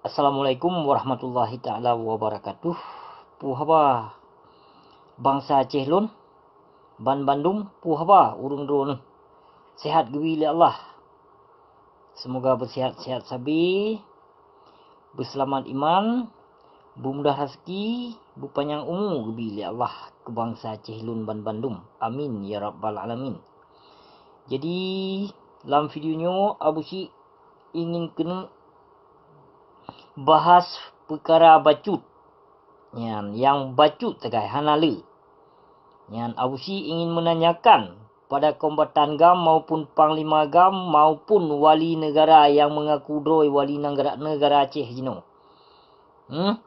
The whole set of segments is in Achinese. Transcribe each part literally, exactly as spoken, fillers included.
Assalamualaikum warahmatullahi taala wabarakatuh. Peue haba bansa Aceh lôn, ban bandum, peue haba ureuëng droeneuh? Sehat geubri lé Allah. Seumoga beusehat-sehat sabe, beuseulamat iman, beumudah raseuki, beupanyang umu geubri lé Allah keu bansa Aceh lôn ban bandum. Amin ya rabbal alamin. Jadi, lam video nyoe Abu Syik ingin keuneuk bahas peukara bacut. Nyan, nyang bacut sagai hana le. Nyan, Abu Syik ingin menanyakan pada kombatan GAM maupun panglima GAM maupun wali negara nyang mengaku droe wali negara, negara Aceh jinoe. Hmm?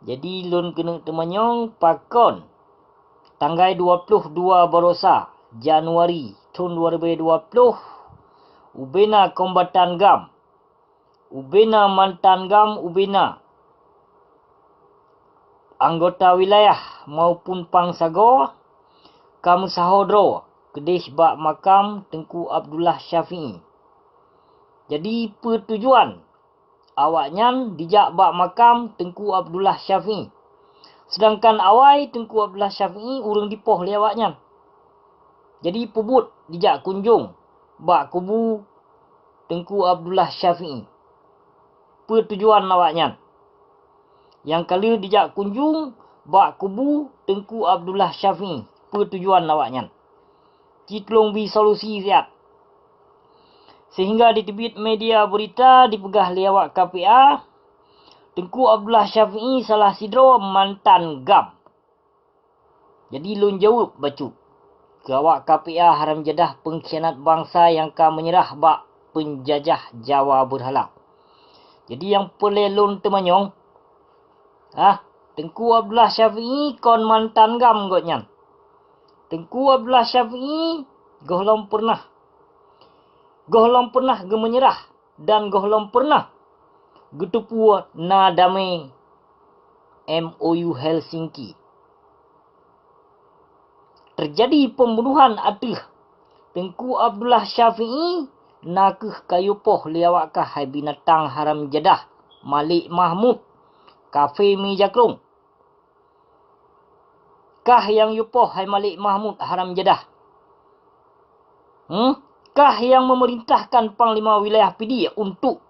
Jadi, lôn keuneuk teumanyong pakon tanggai dua ploh dua barosa Januari thon dua ribèe dua ploh, ubena kombatan GAM, ubena mantan GAM, ubena anggota wilayah maupun pangsagoe ka meusaho droe keudeh bak makam Teungku Abdullah Syafi'i. Jadi, peue tujuan awaknyan dijak bak makam Teungku Abdullah Syafi'i, seudangkan awai Teungku Abdullah Syafi'i ureuëng dipoh lé awaknyan? Jadi, peubuet dijak kunjong bak kubu Teungku Abdullah Syafi'i? Peue tujuan awaknyan? Nyang ka lheueh dijak kunjong bak kubu Teungku Abdullah Syafi'i, peue tujuan awaknyan? Ci tulông bri solusi siat. Sehingga diteubiet media beurita dipeugah lé awak K P A, Teungku Abdullah Syafi'i salah sidroe mantan GAM. Jadi, lôn jaweueb bacut keu awak K P A haram jadah, peungkhianat bansa nyang ka meunyeurah bak peunjajah Jawa beurhala. Jadi, nyang peureulée lôn teumanyong, ah, Teungku Abdullah Syafi'i kon mantan GAM gobnyan? Teungku Abdullah Syafi'i gohlom peureunah, gohlom peureunah geumeunyeurah dan gohlom peureunah geuteupeue na damé M O U Helsinki. Teujadi peumbunohan ateueh Teungku Abdullah Syafi'i, na kheueh ka yue poh lé awak kah hai binatang haram jadah, Malik Mahmud, kafé mi jakrong. Kah nyang yue poh hai Malik Mahmud haram jadah. Hmm? Kah nyang meumeurintahkan panglima wilayah Pidie untuk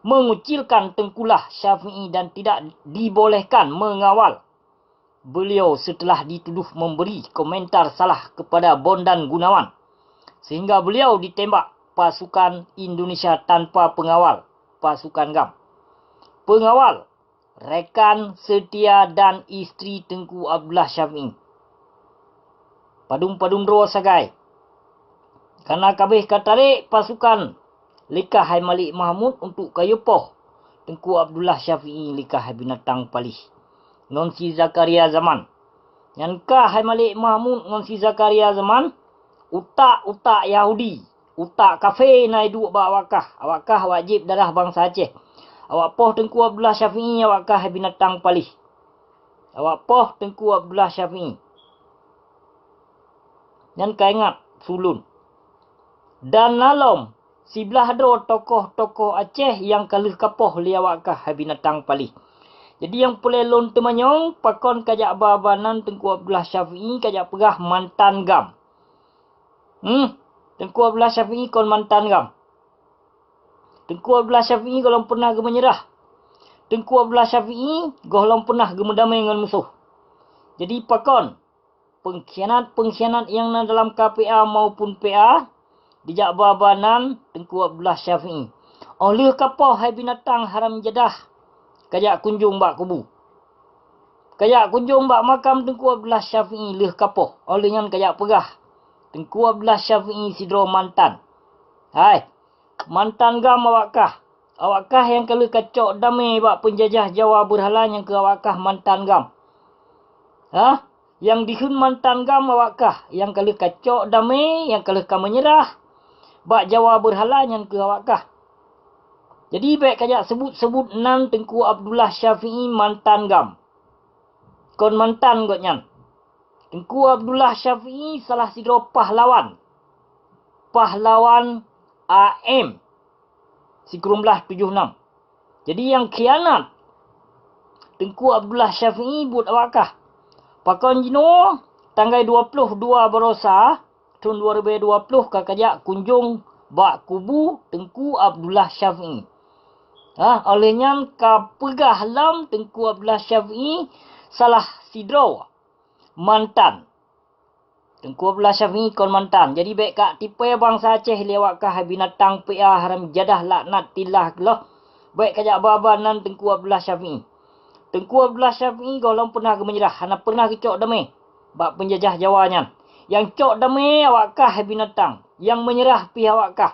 mengucilkan Teungkulah Syafi'i dan tidak dibolehkan mengawal beliau setelah dituduh memberi komentar salah kepada Bondan Gunawan, sehingga beliau ditembak pasukan Indonesia tanpa pengawal, pasukan GAM. Pengawal, rekan setia dan istri Teungku Abdullah Syafi'i. Padum-padum droe sagai. Karena kabeh ka tarek pasukan lé kah hai Malik Mahmud untuk ka yue poh Teungku Abdullah Syafi'i lé kah hai binatang palih ngon si Zakaria Zaman. Nyan kah hai Malik Mahmud ngon si Zakaria Zaman, utak-utak Yahudi, utak kafé na iduek bak awak kah, awak kah awak jieb darah bansa Aceh. Awak poh Teungku Abdullah Syafi'i, awak kah hai binatang palih. Awak poh Teungku Abdullah Syafi'i. Nyan ka ingat su ulôn. Dan na lom siblaih droe tokoh-tokoh Aceh nyang ka lheueh ka poh lé awak kah hai binatang palih. Jadi nyang peureulée lôn teumanyong, pakon ka jak ba-ba nan Teungku Abdullah Syafi'i ka jak peugah mantan GAM? Hmm, Teungku Abdullah Syafi'i kon mantan GAM. Teungku Abdullah Syafi'i gohlom peureunah geumeunyeurah. Teungku Abdullah Syafi'i gohlom peureunah geumeudamé ngon musoh. Jadi pakon peungkhianat-peungkhianat nyang na dalam K P A maupun P A dijak ba-ba nan Teungku Abdullah Syafi'i? Óh lheueh ka poh hai binatang haram jadah, ka jak kunjong bak kubu. Ka jak kunjong bak makam Teungku Abdullah Syafi'i lheueh ka poh. Óh lheueh nyan ka jak peugah Teungku Abdullah Syafi'i sidroe mantan. Hai, mantan GAM awak kah. Awak kah nyang ka lheueh ka cok damé bak peunjajah Jawa beurhala, nyan keuh awak kah mantan GAM. Hah? Nyang dikheun mantan GAM awak kah, nyang ka lheueh ka cok damé, nyang ka lheueh ka meunyeurah bak Jawa beurhala, nyan keuh awak kah. Jadi bék ka jak seubut-seubut nan Teungku Abdullah Syafi'i mantan GAM. Kon mantan gobnyan. Teungku Abdullah Syafi'i salah sidroe pahlawan. Pahlawan A M sikureueng blaih tujoh nam. Jadi nyang khianat Teungku Abdullah Syafi'i buet awak kah. Pakon jinoe tanggai dua ploh dua Barosa thon dua ribèe dua ploh ka kajak kunjong bak kubu Teungku Abdullah Syafi'i. Ha, óh lheueh nyan ka peugah lom Teungku Abdullah Syafi'i salah sidroe mantan. Teungku Abdullah Syafi'i kon mantan. Jadi bèk ka tipèe bansa Aceh lé awak kah hai binatang P A haram jadah laknat tilah keulôh. Bèk kajak ba-ba nan Teungku Abdullah Syafi'i. Teungku Abdullah Syafi'i gohlom peunah geumeunyeurah, hana peunah geucok damé bak peunjajah Jawa nyan. Nyang cok damé awak kah hai binatang, nyang meunyeurah pih awak kah.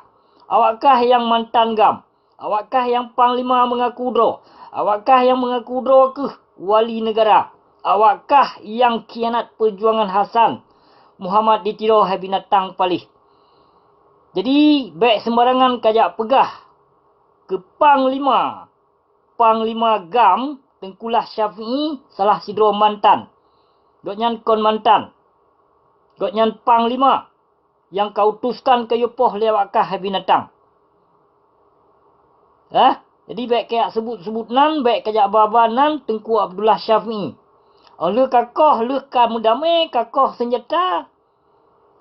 Awak kah nyang mantan GAM. Awak kah nyang panglima meungaku droe. Awak kah nyang meungaku droe keuh wali neugara. Awak kah nyang khianat peujuangan Hasan Muhammad di Tiro hai binatang paléh. Jadi bèk seumbarangan kajak peugah keu panglima, panglima GAM Teungku Abdullah Syafi'i salah sidroe mantan. Gobnyan kon mantan. Gobnyan panglima nyang ka utuskan keu yue poh lé awak kah hai binatang. Hah? Jadi bèk kajak seubut-seubut nan, bèk kajak ba-ba nan Teungku Abdullah Syafi'i. Óh lheueh ka koh, lheueh ka meudamé, ka koh seunjata,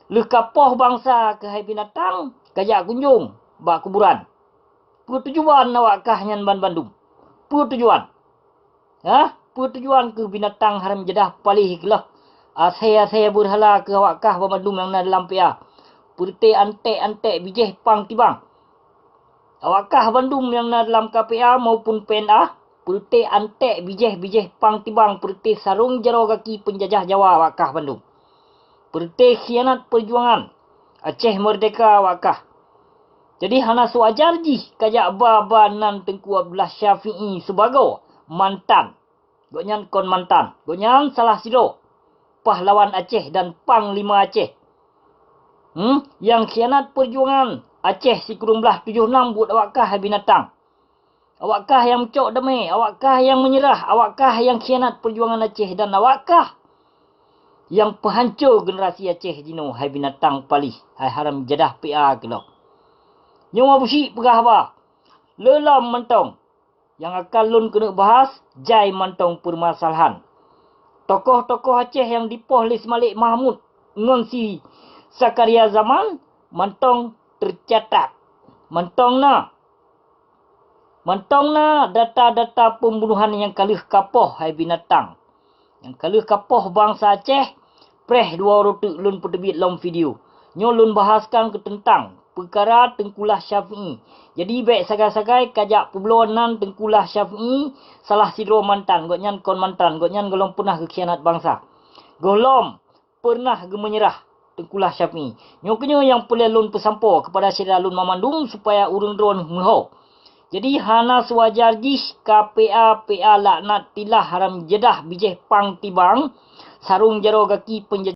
lheueh ka poh bansa keuh hai binatang, kajak kunjong bak kuburan. Peue tujuan awak kah nyan banmandum? Peue tujuan? Hah? Peue tujuan keuh binatang haram jadah paléh keulôh? Asèe-asèe beurhala keuh awak kah banmandum nyang na dalam P A. Peureuté anték-anték bijéh pang tibang. Awak kah bandum nyang na dalam K P A maupun P N A, peureuté anték bijéh-bijéh pang tibang, peureuté sarong jaroe gaki peunjajah Jawa awak kah bandum. Peureuté khianat peujuangan Aceh meurdéhka awak kah. Jadi hana seuwajar jih kajak ba-ba nan Teungku Abdullah Syafi'i sibagoe mantan. Gobnyan kon mantan. Gobnyan salah sidroe pahlawan Aceh dan panglima Aceh. Hmm, nyang khianat peujuangan Aceh sikureueng blaih tujoh nam buet awak kah hai binatang. Awak kah nyang meucok damé, awak kah nyang meunyeurah, awak kah nyang khianat peujuangan Aceh dan awak kah nyang peuhanco generasi Aceh jinoe hai binatang paléh, hai haram jadah P A keulôh. Nyoe Abusyik peugah haba, leulam mantong. Nyang akan lôn keuneuk bahas jai mantong peumasalahan. Tokoh-tokoh Aceh nyang dipoh lé si Malik Mahmud ngon si Zakaria Zaman mantong teucatat. Mantong na. Mantong na data-data peumbunohan nyang ka lheueh kapoh hai binatang. Nyang ka lheueh kapoh bansa Aceh, preh dua uroe teuk lôn peuteubiet lom video. Nyoe lôn bahaskan keu teuntang peukara Teungku Abdullah Syafi'i. Jadi bèk sagai-sagai kajak peubloe nan Teungku Abdullah Syafi'i salah sidroe mantan, gobnyan kon mantan, gobnyan gohlom peunah geukhianat bansa. Gohlom peunah geumeunyeurah Teungku Abdullah Syafi'i. Nyoe keunyoe nyang peureulèe lôn peusampoe keupada syedara lôn banmandum supaya ureueng droeneuh meuho. Jadi hana seuwajar jih K P A P A laknat tilah haram jadah bijéh pang tibang, sarong jaroe gaki peunjajah